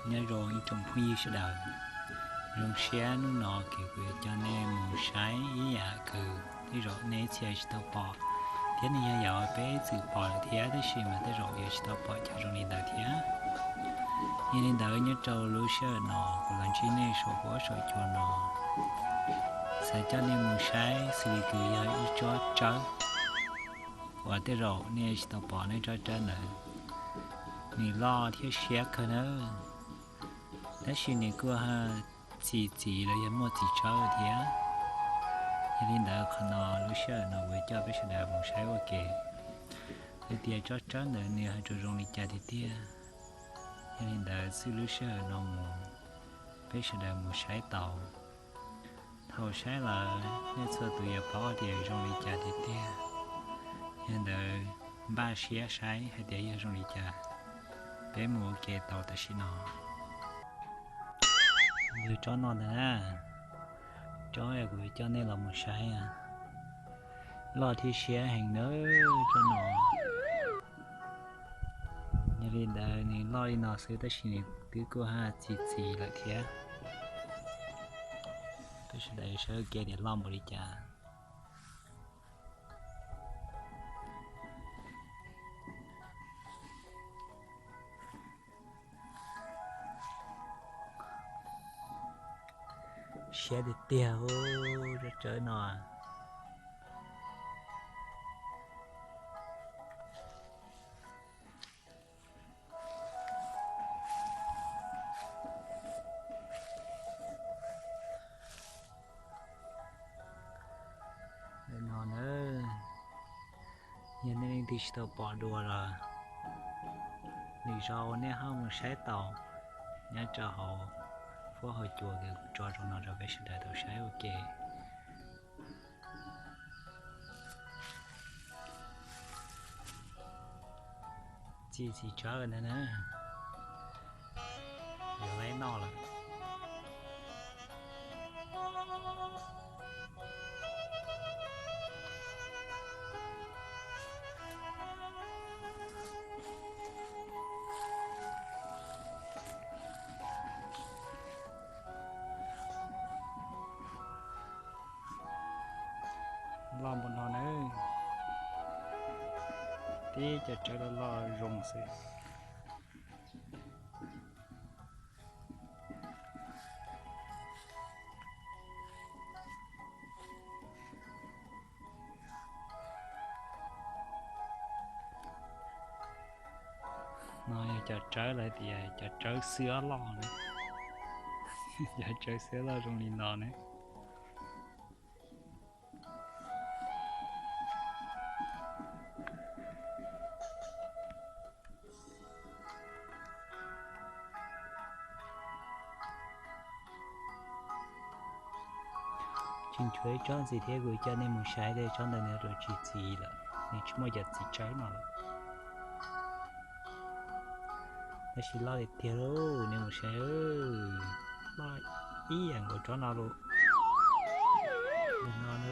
Nyob zoo ib tsoom phooj ywg sawv daws, zoo siab hnub no kuv yuav coj nej mus saib ib yam kws tej zaum nej txhia tsis tau pom, thiab nws yog yam peb txwm pom lawm thiab, tab sis mas tej zaum yuav tsis tau pom cov zoo li ntawd thiab. Yog li ntawd nyob rau lub sij hawm no kuv los ntsib nej saum huab saum cua no, xav coj nej mus saib xws li kws yog ib tsob tsawb uas tej zaum nej tsis tau pom, nej tsob tsawb ntawd nws loj thiab siab kawg nawb. Tab sis nws kuj txi txiv los yog muaj txiv tsawb thiab. Yog li ntawd qhov no lub sij hawm no kuv coj peb sawv daws mus saib ua ke, hais tias tsob tsawb ntawd nws ho tsuas zoo li cas tiag tiag. Yog li ntawd xwb lub sij hawm no mus, peb sawv daws mus saib tau. Thaum saib lawm nej txhua tus yuav paub tias zoo li cas tiag tiag. Yog li ntawd npaj siab saib hais tias yog zoo li cas. Peb mus ua ke tau tam sim no. Yog tsob no ntag na, tsob kuv coj nej los mus saib, loj thiab siab heev nawb tsob no. Yog li ntawd nws loj li no xwb tab sis nws twb kuj ho txi txiv lawm thiab. Peb sawv daws saib ua ke tias loj npaum li cas. Siab tiag tiag, tsob tsawb no. No na, yog nej leej twg tsis tau pom dua los, lwm zaus nej ho mus saib tau nyob rau hauv huab hauv cua, kuv tso rau no rau peb sawv daws tau saib ua ke. Txi txiv tsawb ntag na, yuav laib noj lawm. Loj npaum no na, tib cov tsawb loj loj zoo xwb. No yog cov tsawb lawv tias cov tsawb xwb loj ne, cov tsawb xwb loj zoo li no ne. Tseem tshuav ib tsob ntxiv thiab, kuv coj nej mus saib, tsob ntawd nws tsis txi lawm, nws tsis muaj cov txiv tsawb no lawm. Tab sis loj tiag tiag lauj, nej mus saib, loj ib yam nkaus tsob no lauj. No na,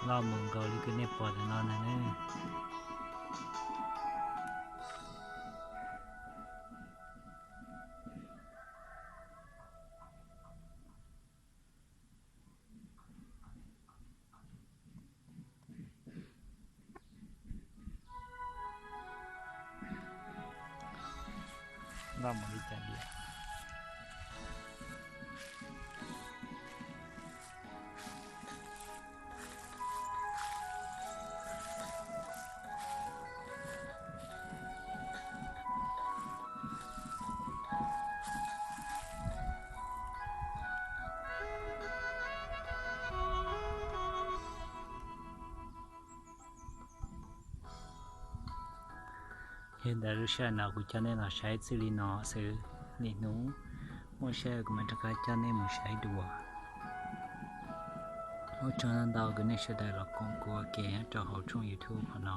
loj mus nkaus li kws nej pom ntawm no ntag ne. Loj mus li cas tiag. Yog li ntawd lub sij hawm no kuv coj nej los saib txij li no xwb, lwm hnub muaj sij hawm kuv mam rov qab coj nej mus saib dua. Ua tsaug ntau ntau kws nej sawv daws los koom kuv ua ke nyob rau hauv tshooj YouTube hov no.